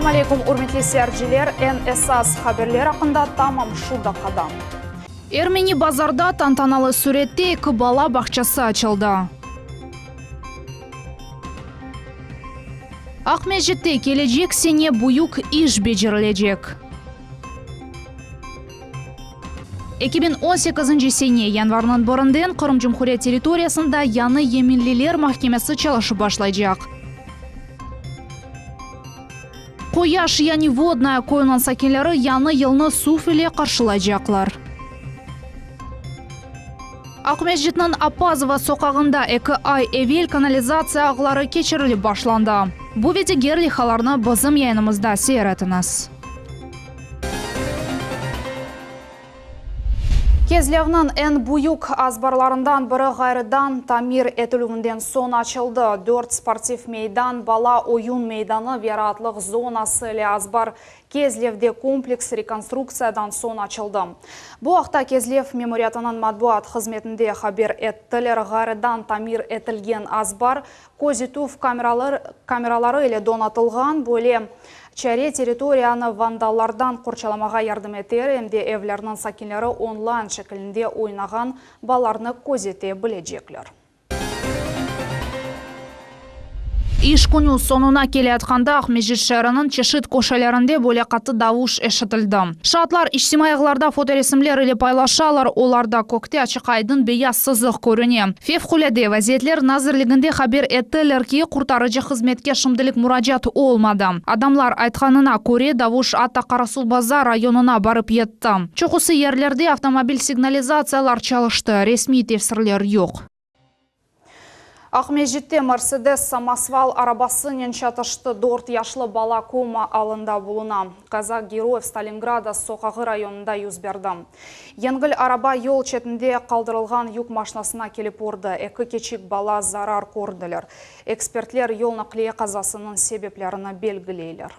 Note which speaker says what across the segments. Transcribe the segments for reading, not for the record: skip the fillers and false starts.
Speaker 1: Selâm aleykum, ürmetli seyirciler! Eñ esas haberler aqqında tamam şu daqqada. Ermeni Bazarda tantanalı sürette eki bala bağçası açıldı. Aqmescitte kelecek sene büyük iş becerilecek. 2018 sene yanvarnıñ birinden Qırım Cumhuriyet territoriyasında yañı yeminliler mahkemesi çalışıp başlaycaq. Qoyaş, yani Vodnaya köyüniñ sakinleri yañı yılnı suv ile qarşılaycaqlar. Aqmescitniñ Appazova soqağında eki ay evel kanalizatsiya ağları keçirilip başlandı. Bu ve diger leyhalarnı bizim yayınımızda seyir etiñiz. Kezlevniñ eñ büyük azbarlarından biri ğayrıdan tamir etilüvinden soñ açıldı. Dört sportiv meydan, bala oyun meydanı ve raatlıq zonası ile azbar Kezlevde kompleks rekonstruktsiyadan soñ açıldı. Bu aqta Kezlev memuriyatınıñ matbuat hızmetinde haber ettiler. Ğayrıdan tamir etilgen azbar közetüv kameraları ile donatılğan, böyle çare territoriyanı vandallardan qorçalamağa yardım eter, em de evlerniñ sakinleri onlayn şekilinde oynağan balalarnı közete bilecekler. İş künü soñuna keleyatqanda Aqmescit şeeriniñ çeşit köşelerinde böyle qattı davuş eşitildi. Şaatlar içtimaiy ağlarda fotoresimler ile paylaşalar, olarda kökte açıq-aydın beyaz sızıq körüne. Fevqulâde vaziyetler nazirliginde haber ettiler ki, qurtarıcı hızmetke şimdilik muracaat olmadı. Adamlar aytqanına köre, davuş atta Qarasuvbazar rayonına barıp yetti. Çoqusı yerlerde avtomobil signalizatsiyalar çalıştı, resmiy tefsirler yoq. Aqmescitte Mersedes samosval arabasınen çatıştı, dört yaşlı bala koma alında buluna. Qaza Geroyev Stalingrada soqağı rayonında yüz berdi. Yengil araba yol çetinde qaldırılğan yük maşnasına kelip urdı, eki kiçik bala zarar kördiler. Ekspertler yol naqliye qazasınıñ sebeplerini belgileyler.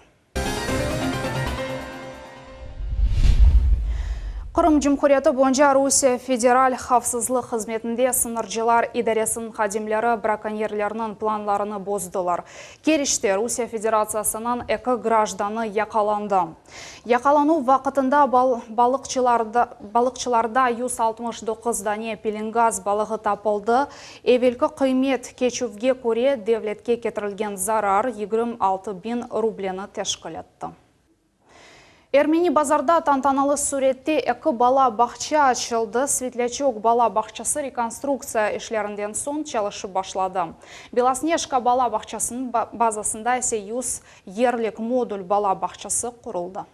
Speaker 1: Qırım Cumhuriyeti boyunca Rusiye Federal havfsızlıq hızmetinde sıñırcılar idaresiniñ hadimleri brakonyerlerniñ planlarını bozdılar. Keriçte Rusiye Federatsiyasınıñ eki grajdanı yaqalandı. Yaqalanuv vaqtında balıqçılarda 169 dane pelengaz balığı tapıldı. Evelki qıymet keçüvge köre devletke ketirilgen zarar 26 biñ rubleni teşkil etti. Ermeni Bazarda tantanalı sürette eki bala bağça açıldı. Svetlâçok bala bağçası rekonstruktsiya işlerinden soñ çalışıp başladı. Belosnejka bala bağçasınıñ bazasında ise 100 yerlik modul bala bağçası quruldı.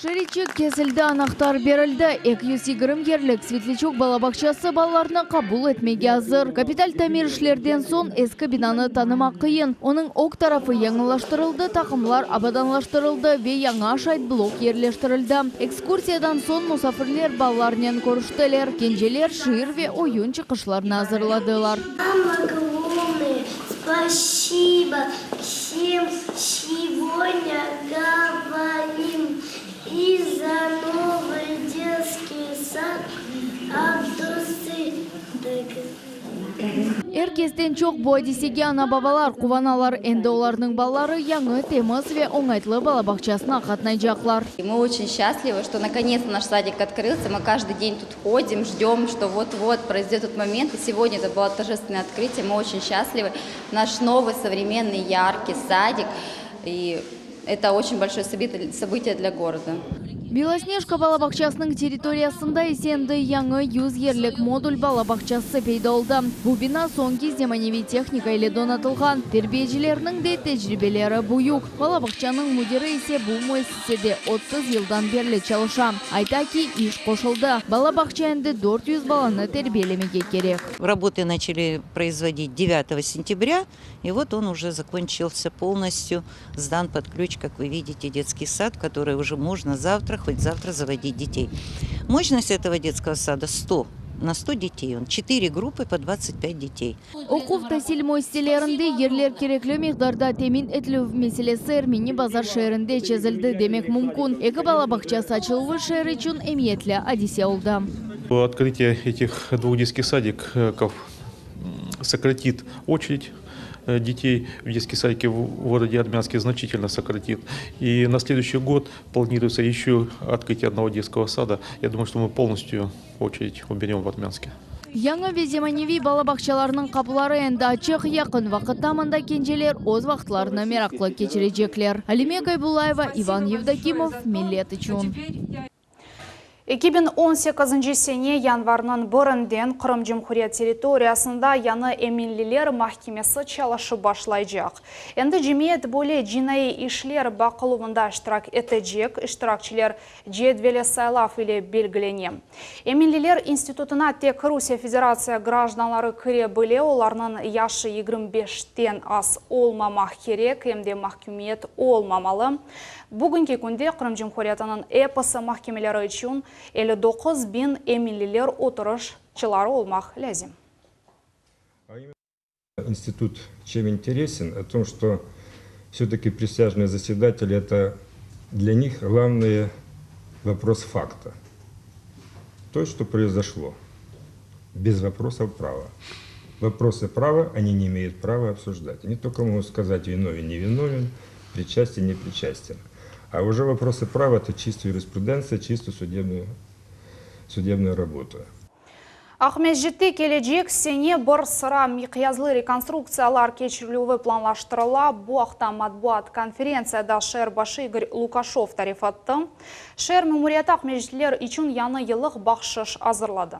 Speaker 2: Şeritçik kesildi, anahtar berildi. 220 yerlik Svetliçok bala bağçası balalarnı qabul etmege azır. Kapital tamir işlerden soñ eski binanı tanımaq qıyın. Onıñ ög tarafı yañılaştırıldı, taqımlar abadanlaştırıldı ve yañı aşayt blok yerleştirildi. Ekskursiyadan soñ musafirler balalarnen körüştiler. Kenceler şiir ve oyun çıqışlarını azırladılar.
Speaker 3: Spasibo vsem segodnâ govorim i za novıy detskiy sad ot duşi.
Speaker 2: Er kesten çoq bu adisege ana-babalar quvanalar. Endi olarnıñ balaları yañı, temiz ve oñaytlı bala bağçasına qatnaycaqlar.
Speaker 4: Мы очень счастливы, что наконец-то наш садик открылся. Мы каждый день тут ходим, ждем, что вот-вот произойдет этот момент. И сегодня это было торжественное открытие. Мы очень счастливы. Наш новый, современный, яркий садик. И это очень большое событие для города.
Speaker 2: Belosnejka bala bağçasınıñ territoriyasında ise endi yañı 100 yerlik modul bala bağçası peyda oldı. Bu bina soñki zemaneviy tehnika ile donatılğan. Terbiyecilerniñ de tecribeleri büyük. Bala bağçanıñ müdiri ise bu müessisede 30 yıldan berli çalışa. Ayta ki, iş qoşuldı, bala bağça endi 400 balanı terbiyelemege kerek.
Speaker 5: Работы начали производить девятого сентября, и вот он уже закончился полностью, сдан под ключ, как вы видите, детский сад, в который уже можно завтра, хоть завтра заводить детей. Мощность этого детского сада 100, на 100 детей, он 4 группы по 25 детей.
Speaker 2: Oquv tasil müessiselerinde yerler kerekli miqdarda temin etilüv meselesi Ermeni Bazar şeerinde çezildi demek mümkün. Eki bala bağçası açıluvı şeer içün emiyetli adise oldı.
Speaker 6: Открытие этих двух детских садиков. Сократит очередь детей в детские садики в городе Армянске, значительно сократит. И на следующий год планируется еще открытие одного детского сада. Я думаю, что мы полностью очередь уберем в Армянске.
Speaker 2: Yañı ve zemaneviy bala bağçalarınıñ qapıları endi açıq, yaqın vaqıtta mında kenceler öz vaqıtlarını meraqlı keçirecekler. Alime Gaybullayeva, İvan Yevdokimov, Millet içün.
Speaker 1: 2018 sene yanvarniñ birinden Qırım Cumhuriyet territoriyasında yañı Eminliler mahkemesi çalışıp başlaycaq. Endi cemiyet böyle cinaiy işler baqıluvında iştirak etecek, iştirakçiler cedveli saylav ile belgilene. Eminliler institutına tek Rusiye Federatsiya grajdanları kire bile, olarnıñ yaşı 25-ten az olmamaq kerek, em de mahkümiyet olmamalı. Bugünki künde Qırım Cumhuriyetiniñ episi mahkemeleri içün 59 biñ eminliler oturışçıları olmaq lâzim.
Speaker 7: Институт чем интересен? О том, что все-таки присяжные заседатели – это для них главный вопрос факта. То, что произошло, без вопросов права. Вопросы права они не имеют права обсуждать. Они только могут сказать, виновен, не виновен, причастен, не причастен. А уже вопросы права – это чисто юриспруденция, чисто судебная, судебная работа.
Speaker 1: Aqmescitte kelecek sene bir sıra miqyaslı rekonstruktsiyalar keçirilüvi planlaştırıla. Bu aqta matbuat konferentsiyada şeer başı İgor Lukaşov tarif etti. Şeer memuriyeti Aqmescitliler içün yañı yıllıq bahşış azırladı.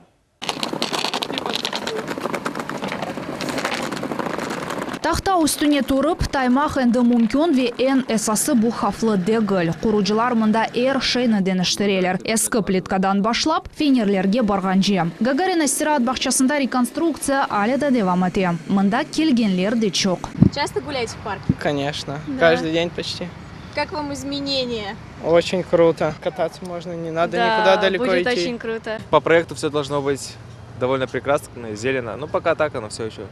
Speaker 8: Tahta üstüne turıp, taymaq endi mümkün ve eñ esası bu havflı degil. Qurucılar mında er şeyni deñiştireler. Eski plitkadan başlap, fenerlerge barğance. Gagarin istiraat bağçasında rekonstruktsiya alâ da devam ete. Mında kelgenler de çoq.
Speaker 9: Часто гуляете в парке?
Speaker 10: Конечно, каждый день почти.
Speaker 9: Как вам изменения?
Speaker 10: Очень круто. Кататься можно, не надо
Speaker 9: Да,
Speaker 10: никуда далеко
Speaker 9: будет
Speaker 10: идти.
Speaker 9: очень круто.
Speaker 11: По проекту все должно быть довольно прекрасно, зелено. Но пока так оно все еще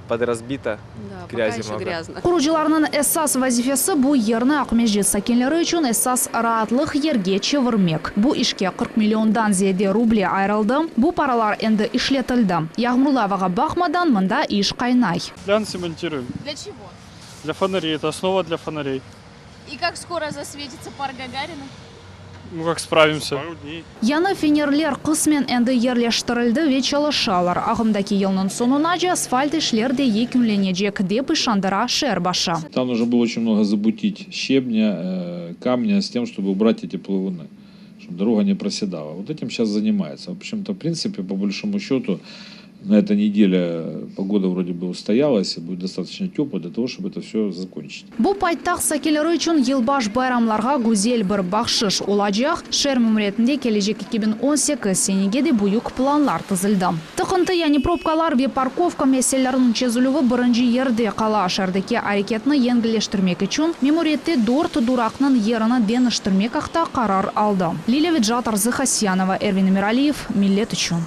Speaker 11: подразбито, грязи много.
Speaker 8: Qurucılarnıñ esas vazifesi bu yerni Aqmescit sakinleri içün esas raatlıq yerge çevirmek. Bu işke 40 milliondan ziyade ruble ayırıldı. Bu paralar endi işletildi. Yağmurlı avağa baqmadan mında iş qaynay.
Speaker 12: Флянцы монтируем.
Speaker 9: Для чего?
Speaker 12: Для фонарей. Это основа для фонарей.
Speaker 9: И как скоро засветится парк Гагарина?
Speaker 12: Ну как справимся?
Speaker 8: Yañı fenerler qısmen endi yerleştirildi ve çalışalar. Ağımdaki yılnıñ soñunace asfalt işler de yekünlenecek, dep işandıra şeer başı.
Speaker 13: Там нужно было очень много забутить щебня, э, камня с тем, чтобы убрать эти плывуны, чтобы дорога не проседала. Вот этим сейчас занимается. В общем-то, в принципе, по большому счету, на этой неделе погода вроде бы устоялась и будет достаточно теплая для того, чтобы это все закончить.
Speaker 8: Bu paytaht sakinleri içün yılbaş bayramlarğa güzel bir bahşış olacaq. Şeer memuriyetinde kelecek 2018 senege de büyük planlar tizildi. Tıqıntı yani probkalar ve parkovka meseleleriniñ çezilüvi birinci yerde qala. Şeerdeki areketni yengilleştirmek içün memuriyette dört duraqnıñ yerini deñiştirmek aqta qarar aldı. Lilya Vicat, Arzı Hasyanova, Ervin Emiraliyev, Millet içün.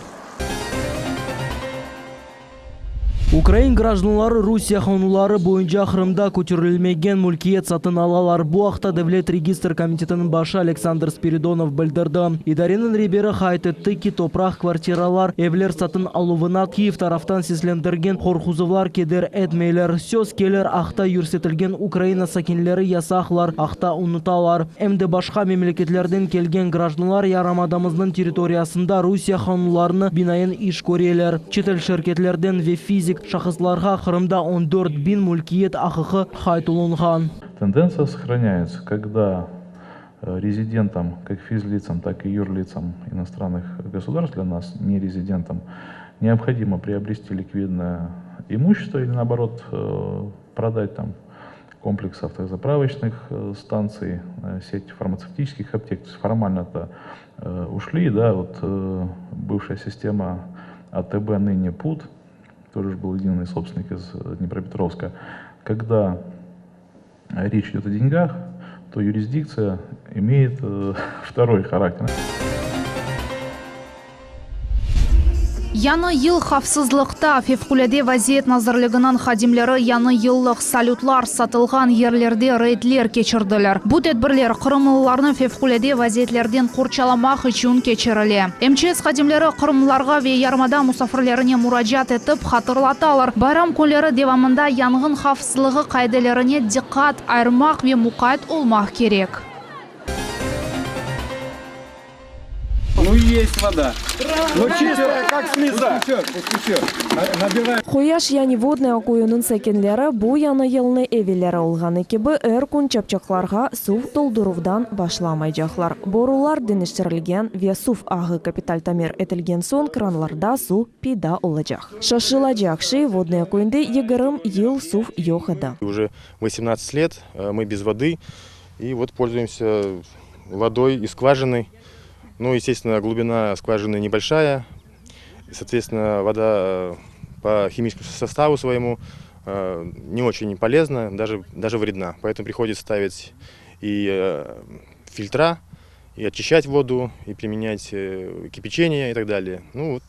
Speaker 14: Ukrain grajdanları Rusiye qanunları boyunca Qırımda köçürilmegen mülkiyet satın alalar. Bu aqta Devlet registr komitetiniñ başı Aleksandr Spiridonov bildirdi. İdareniñ reberi qayd etti ki, topraq kvartiralar, evler satın aluvına Kiyev taraftan seslendirgen qorquzuvlar keder etmeyler. Söz kelir aqta yürsetilgen Ukraina sakinleri yasaqlar aqta unutalar. Em de başqa memleketlerden kelgen grajdanlar yarımadamıznıñ territoriyasında Rusiye qanunlarına binaen iş köreler. Çetel şirketlerden ve fizik şahıslarğa Qırımda 14 biñ mülkiyet aqqı qayd olunğan.
Speaker 15: Тенденция сохраняется, когда э, резидентам, как физлицам, так и юрлицам иностранных государств, для нас, не резидентам, необходимо приобрести ликвидное имущество или наоборот э, продать там комплекс автозаправочных э, станций, сеть фармацевтических аптек. То есть формально-то ушли, да, вот бывшая система АТБ, ныне ПУД, тоже был единый собственник из Днепропетровска. Когда речь идет о деньгах, то юрисдикция имеет второй характер.
Speaker 8: Yañı yıl havfsızlıqta, Fevqulâde vaziyet nazirliginiñ hadimleri yañı yıllıq salütlar satılğan yerlerde reydler keçirdiler. Bu tedbirler qırımlılarnı fevqulâde vaziyetlerden qorçalamaq içün keçirile. MÇS hadimleri qırımlılarğa ve yarımada musafirlerine muracaat etip, hatırlatalar, bayram künleri devamında yanğın havfsızlığı qaidelerine diqqat ayırmaq ve muqayt olmaq kerek.
Speaker 16: Nu est voda. Nu çistaya, kak sleza.
Speaker 17: Qoyaş yani Vodnoye köyüniñ sakinleri bu yañı yılnı evelleri olğanı kibi er kün çapçaqlarğa suv tolduruvdan başlamaycaqlar. Borular deñiştirilgen ve suv ağı kapital tamir etilgen soñ kranlarda suv peyda olacaq. Şaşılacaq şey, Vodnoye köyünde 20 yıl suv yoq edi.
Speaker 18: Uje vosemnadtsat let mı bez vody i vot polzuyemsya Водой из скважины. Ну, естественно, глубина скважины небольшая. Соответственно, вода по химическому составу своему не очень полезна, даже, даже вредна. Поэтому приходится ставить и фильтра, и очищать воду, и применять кипячение и так далее. Ну вот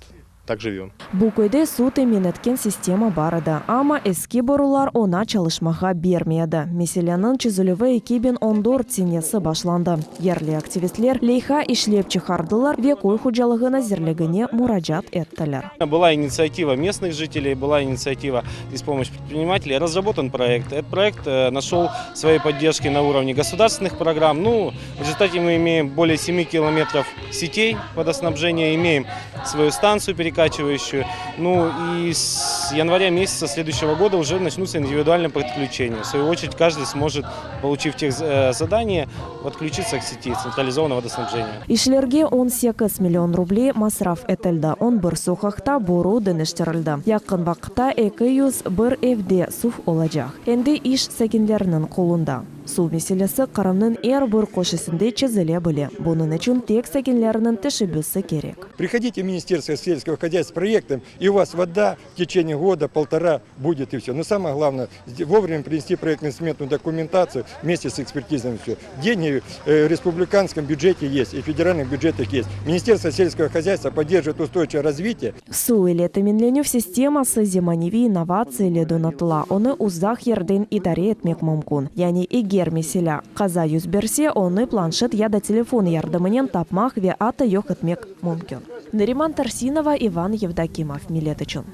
Speaker 18: так живем.
Speaker 17: Bu köyde suv temin etken sistema bar edi, amma eski borular oña çalışmağa bermey edi. Meseleniñ çezilüvi 2014 senesi başlandı. Yerli aktivistler leyha işlep çıqardılar ve köy hocalığı nazirligine muracaat ettiler.
Speaker 19: Была инициатива местных жителей, была инициатива и с помощью предпринимателей. Разработан проект. Этот проект нашел своей поддержки на уровне государственных программ. Ну, в результате мы имеем более 7 километров сетей водоснабжения, имеем свою станцию перекачивающую. Ну и с января месяца следующего года уже начнутся индивидуальные подключения. В свою очередь каждый сможет, получив тех задание, подключиться к сети централизованного водоснабжения.
Speaker 17: İşlerge 18 million ruble masraf etildi. 11 soqaqta boru deñiştirildi. Yaqın vaqıtta 201 evde suv olacaq. Endi iş sakinleriniñ qolunda. Suv meselesi Qırımnıñ er bir köşesinde çezile bile. Bunıñ içün tek sakinleriniñ teşebbüsi kerek.
Speaker 7: Приходите в Министерство сельского хозяйства с проектом, и у вас вода в течение года, полтора будет и все. Но самое главное, вовремя принести проектно-сметную документацию вместе с экспертизой. Все. Деньги в республиканском бюджете есть, и в федеральных бюджетах есть. Министерство сельского хозяйства поддерживает устойчивое развитие.
Speaker 17: Suv ile teminlenüv sisteması zemaneviy innovatsiya ile donatıla. Onı uzaq yerden idare etmek mümkün. Yani eger, meselâ, qaza yüz berse, onı planşet ya da telefon yardımınen tapmaq ve atta yoq etmek mümkün. Nariman Tarsinova, İvan Yevdokimov, Millet içün.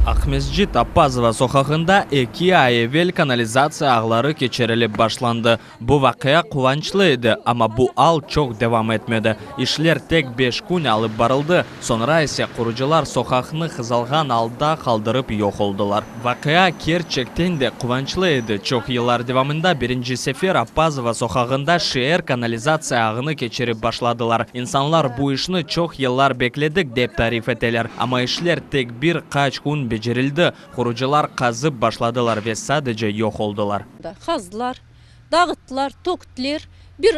Speaker 20: Aqmescit Appazova soqağında eki ay evel kanalizatsiya ağları keçirilip başlandı. Bu vaqia quvançlı edi, amma bu al çoq devam etmedi. İşler tek beş kün alıp barıldı, soñra ise qurucılar soqaqnı qazılğan alda qaldırıp yoq oldılar. Vaqia kerçekten de quvançlı edi, çoq yıllar devamında birinci sefer Appazova soqağında şeer kanalizatsiya ağını keçirip başladılar. İnsanlar bu işni çoq yıllar bekledik, dep tarif eteler, amma işler tek bir qaç kün becerildi, qurucılar qazıp başladılar ve sadece yoq oldılar.
Speaker 21: Qazdılar, dağıttılar, töktüler. Bir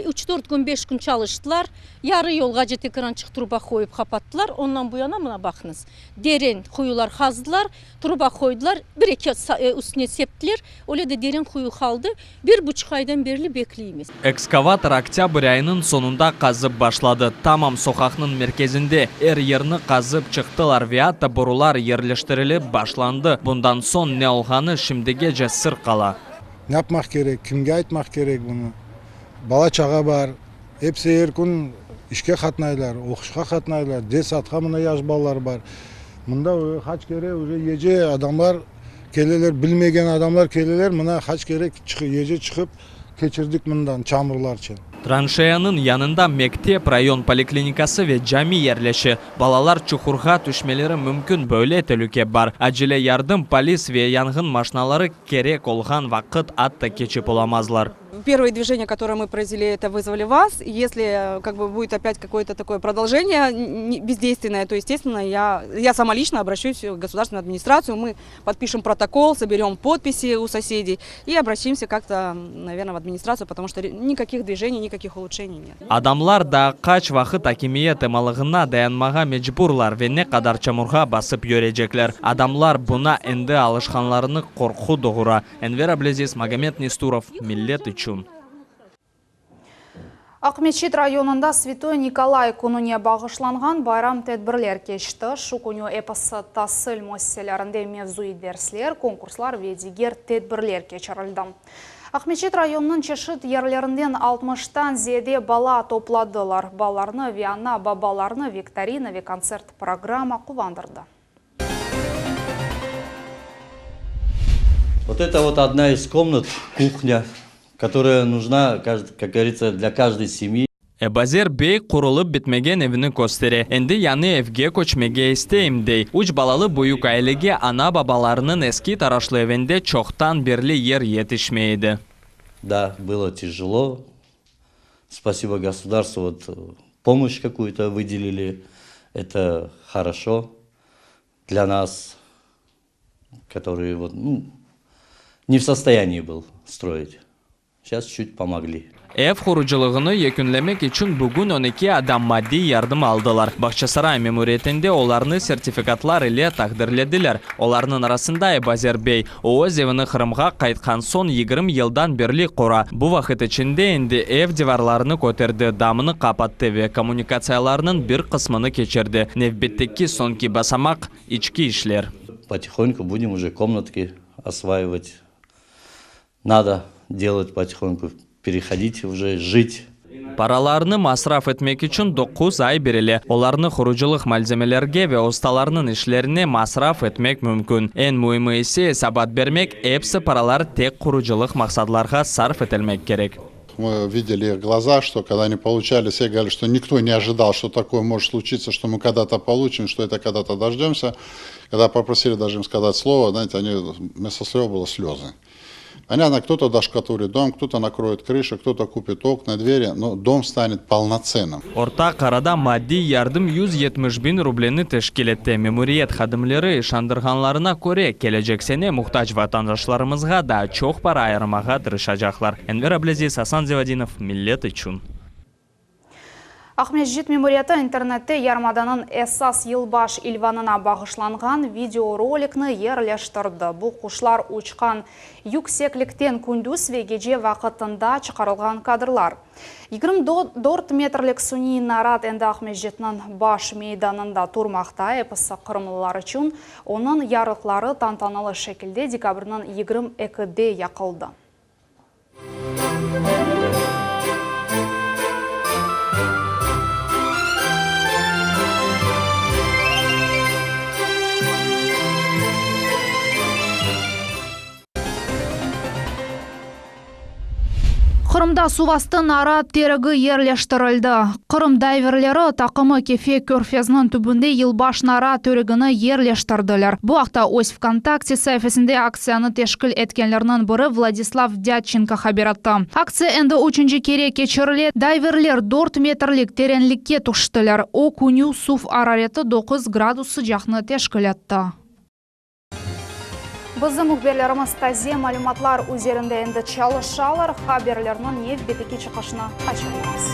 Speaker 21: üç-dört kün, beş kün çalıştılar. Yarı yolğace tekrançıq truba qoyıp qapattılar. Ondan bu yana mına baqıñız, deren quyular qazdılar, truba qoydılar, bir-eki üstüne septiler. Öyle de deren quyu qaldı. Bir buçuq aydan berli bekleymiz.
Speaker 20: Ekskavator oktâbr ayınıñ soñunda qazıp başladı. Tamam soqaqnıñ merkezinde. Er yerni qazıp çıqtılar ve atta borular yerleştirilip başlandı. Bundan soñ ne olğanı şimdigece sır qala.
Speaker 22: Ne yapmaq kerek, kimge aytmaq kerek bunı? Bala-çağa bar, episi er kün işke qatnaylar, oquşqa qatnaylar, detsadqa mına yaş balalar bar. Mında qaç kere uje gece adamlar keleler, bilmegen adamlar keleler, mına qaç kere gece çıqıp keçirdik mından çamurlarçen.
Speaker 20: Tranşeyanıñ yanında mektep, rayon poliklinikası ve cami yerleşe. Balalar çuqurğa tüşmeleri mümkün, böyle telüke bar. Acele yardım, polis ve yanğın maşinaları kerek olğan vaqıt atta keçip olamazlar.
Speaker 23: Первое движение, которое мы произвели, это вызвали вас. Если как бы будет опять какое-то такое продолжение бездейственное, то, естественно, я, я сама лично обращусь в государственную администрацию. Мы подпишем протокол, соберем подписи у соседей и обратимся как-то, наверное, в администрацию, потому что никаких движений, никаких улучшений нет.
Speaker 20: Adamlar daa qaç vaqıt akimiyet emalığına dayanmağa mecburlar ve ne qadar çamurğa basıp yürecekler. Adamlar buña endi alışqanlarını qorqu doğura. Enver Ablâziz, Magomed Nesturov, Millet içün.
Speaker 1: Aqmeçit rayonında Svâtoy Nikolay kününe bağışlanğan bayram tedbirler keçti. Şu künü episi tasil müessiselerinde mevzuiy dersler, konkurslar ve diger tedbirler keçirildi. Aqmeçit rayonınıñ çeşit yerlerinden altmıştan ziyade bala topladılar. Balalarnı ve ana-babalarnı viktorina ve kontsert programma quvandırdı.
Speaker 3: Вот это вот одна из комнат, кухня, которая нужна, как говорится, для каждой семьи.
Speaker 20: Ebazer bey qurulıp bitmegen evini köstere. Endi yañı evge köçmege isteyim, dey. Üç balalı büyük ailege ana-babalarınıñ eski taraşlı evinde çoqtan berli yer yetişmey edi.
Speaker 3: Da, было тяжело. Спасибо государству, вот помощь какую-то выделили. Это хорошо для нас, которые вот, ну, не в состоянии был строить. Сейчас чуть помогли.
Speaker 20: Ev qurucılığını yekünlemek içün bugün 12 adam maddiy yardım aldılar. Bağçasaray memuriyetinde olarnı sertifikatlar ile taqdirlediler. Olarnıñ arasında Ebazer bey. O, öz evini Qırımğa qaytqan soñ 20 yıldan berli qura. Bu vaqıt içinde endi ev divarlarını köterdi, damını qapattı ve kommunikatsiyalarnıñ bir qısmını keçirdi. Nevbetteki soñki basamaq, içki işler.
Speaker 3: Потихоньку будем уже комнатки осваивать. Надо делать потихоньку, переходить уже, жить.
Speaker 20: Paralarnı masraf etmek içün doquz ay berile. Olarnı qurucılıq malzemelerge ve ustalarnıñ işlerine masraf etmek mümkün. Eñ müimi ise esabat bermek, episi paralar tek qurucılıq maqsadlarğa sarf etilmek kerek.
Speaker 4: Мы видели их глаза, что когда они получали, все говорили, что никто не ожидал, что такое может случиться, что мы когда-то получим, что это когда-то дождемся. Когда попросили даже им сказать слово, знаете, они, вместо слов было слезы. Понятно, кто-то доштукатурит дом, кто-то накроет крышу, кто-то купит окна, двери, но дом станет полноценным.
Speaker 20: Orta qarada maddiy yardım 170 biñ rubleni teşkil etti. Memuriyet hadimleri işandırğanlarına köre, kelecek sene muhtac vatandaşlarımızğa daa çoq para ayırmağa tırışacaqlar. Enver Ablâziz, Asan Zevadinov, Millet içün.
Speaker 1: Aqmescit memuriyeti internette yarımadanıñ esas yılbaş ilvanına bağışlanğan videorolikni yerleştirdi. Bu quşlar uçqan yükseklikten kündüz ve gece vaqıtında çıqarılğan kadrlar. 24 metrlik suniy narat endi Aqmescitniñ baş meydanında turmaqta, episi qırımlılar içün onıñ yarıqları tantanalı şekilde dekabrniñ 22-de yaqıldı.
Speaker 8: Qırımda suvastı narat teregi yerleştirildi. Qırım dayverleri taqımı Kefe körfeziniñ tübünde yılbaş narat teregini yerleştirdiler. Bu aqta öz VKontakte saifesinde aktsiyanı teşkil etkenlerniñ biri Vladislav Dâdçenko haber etti. Aktsiya endi üçünci kere keçirile. Dayverler dört metrlik terenlikke tüştiler. O künü suv arareti doquz gradus sıcaqnı teşkil etti.
Speaker 1: Bizim mühbirlerimiz taze malümatlar üzerinde endi çalışalar. Haberlerniñ nevbetteki çıqışını qaçırmañız.